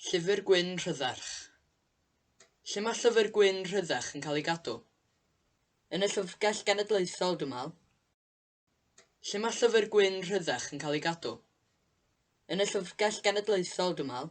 Llyfr Gwyn Rhydderch. Lle mae Llyfr Gwyn Rhydderch yn cael ei gadw? Yn y Llyfrgell Genedlaethol, dwi'n meddwl. Lle mae Llyfr Gwyn Rhydderch yn cael ei gadw? Yn y Llyfrgell Genedlaethol, dwi'n meddwl.